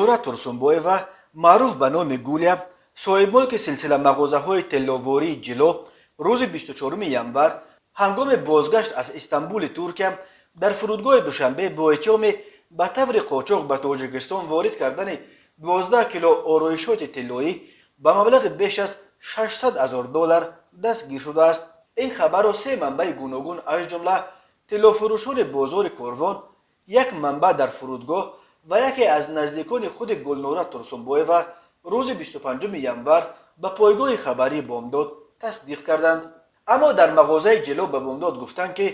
Гулнора Турсунбоева, маъруф ба номи Гуля, соҳибмулки силсила мағозаҳои тилловории «Ҷило», рӯзи 24 январ ҳангоми бозгашт аз Истанбули Туркия дар фурудгоҳи Душанбе бо иттиҳоми ба таври қочоқ ба Тоҷикистон ворид кардани 12 кило ороишоти тиллоӣ ба маблағи беш аз 600 ҳазор доллар дастгир шудааст. Ин хабарро се манбаи гуногун, аз ҷумла тиллофурӯшони бозори Корвон, як манбаъ дар фурудгоҳ ва яке аз наздикони худи Гулнора Турсунбоева, рӯзи 25 январ ба пойгоҳи хабарии «Бомдод» тасдиқ карданд. Аммо дар мағозаи «Ҷило» ба «Бомдод» гуфтанд, ки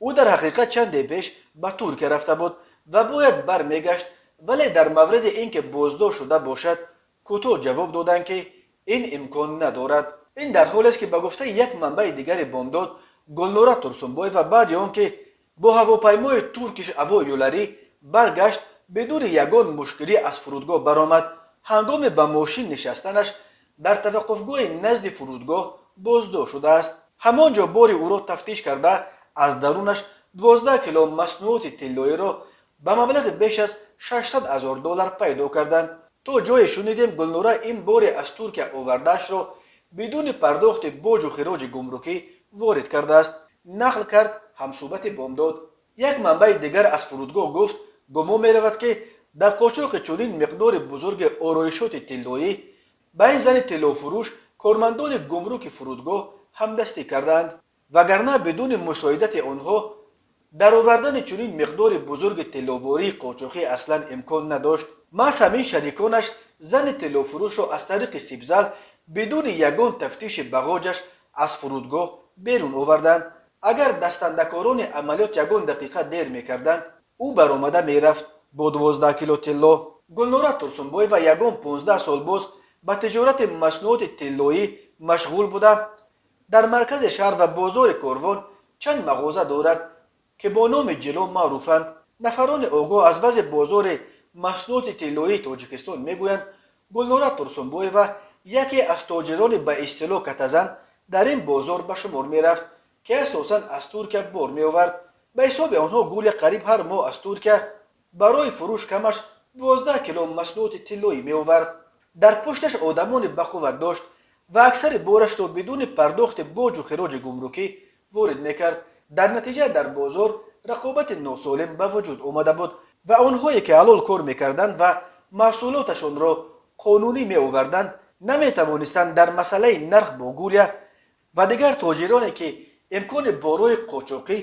ӯ дар ҳақиқат чанде пеш ба Туркия рафта буд ва бояд бармегашт, вале дар мавриди ин ки боздошт шуда бошад, кӯтоҳ ҷавоб доданд, ки ин имкон надорад. Ин дар ҳолест, ки ба гуфтаи як манбаи дигари «Бомдод», Гулнора Турсунбоева баъди он ки бо ҳавопаймои «Туркиш Ҳаво Юлари» баргашт, бидуни ягон мушкилӣ аз фурудгоҳ баромад. Ҳангоми ба мошин нишастанаш дар таваққуфгоҳи назди фурудгоҳ боздошт шудааст. Ҳамон ҷо бори ӯро тафтиш карда, аз дарунаш 12 кило маснуоти тиллоиро ба маблағи беш аз 600 ҳазор доллар пайдо карданд. То ҷое шунидем, Гулнора ин боре аз Туркия овардаашро бидуни пардохти боҷу хироҷи гумрукӣ ворид кардааст, нақл кард ҳамсӯҳбати «Бомдод». Як манбаи дигар аз фурудгоҳ гуфт, гумон меравад, ки дар қочоқи чунин миқдори бузурги ороишоти тиллоӣ ба ин зани тиллофурӯш кормандони гумруки фурудгоҳ ҳамдастӣ кардаанд, вагарна бидуни мусоидати онҳо даровардани чунин миқдори бузурги тилловории қочоқӣ аслан имкон надошт. Маҳз ҳамин шариконаш зани тиллофурӯшро аз тариқи сибзал бидуни ягон тафтиши бағоҷаш аз фурудгоҳ берун оварданд. Агар дастандакорони амалиёт ягон дақиқа дер мекарданд, ӯ баромада мерафт бо 12 кило тилло. Гулнора Турсунбоева ягон 15 сол боз ба тиҷорати маснуоти тиллоӣ машғул буда, дар маркази шаҳр ва бозори Корвон чанд мағоза дорад, ки бо номи «Ҷило» маъруфанд. Нафарони огоҳ аз вазъи бозори маҳсулоти тиллоии Тоҷикистон мегӯянд, Гулнора Турсунбоева яке аз тоҷирони ба истилоҳ катазан дар ин бозор ба шумор мерафт, ки асосан аз Туркия бор меовард. Ба ҳисоби онҳо, Гуля қариб ҳар моҳ аз Туркия барои фурӯш камаш 12 кило маснуоти тиллоӣ меовард. Дар пушташ одамони бақувват дошт ва аксари борашро бидуни пардохти боҷу хироҷи гумрукӣ ворид мекард. Дар натиҷа дар бозор рақобати носолим ба вуҷуд омада буд ва онҳое ки ҳалол кор мекарданд ва маҳсулоташонро қонунӣ меоварданд, наметавонистанд дар масъалаи нарх бо Гулия ва дигар тоҷироне, ки имкони бо роҳи қочоқӣ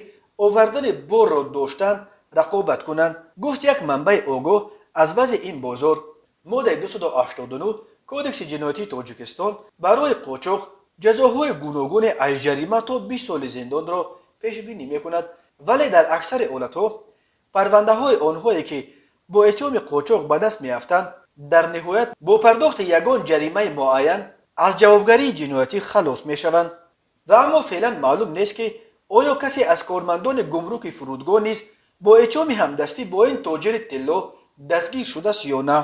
овардани борро доштанд, рақобат кунанд, гуфт як манбаи огоҳ аз вазъи ин бозор. Моддаи 289 Кодекси ҷиноятии Тоҷикистон барои қочоқ ҷазоҳои гуногуне аз ҷарима то 20 соли зиндонро пешбинӣ мекунад, вале дар аксари ҳолатҳо парвандаҳои онҳое, ки бо иттиҳоми қочоқ ба даст меафтанд, дар ниҳоят бо пардохти ягон ҷаримаи муайян аз ҷавобгарии ҷиноятӣ халос мешаванд. Ва аммо феълан маълум нест, ки оё касе аз кормандони гумруки фурудгоҳ низ бо иттиҳоми ҳамдастӣ бо ин тоҷири тилло дастгир шудааст ё на.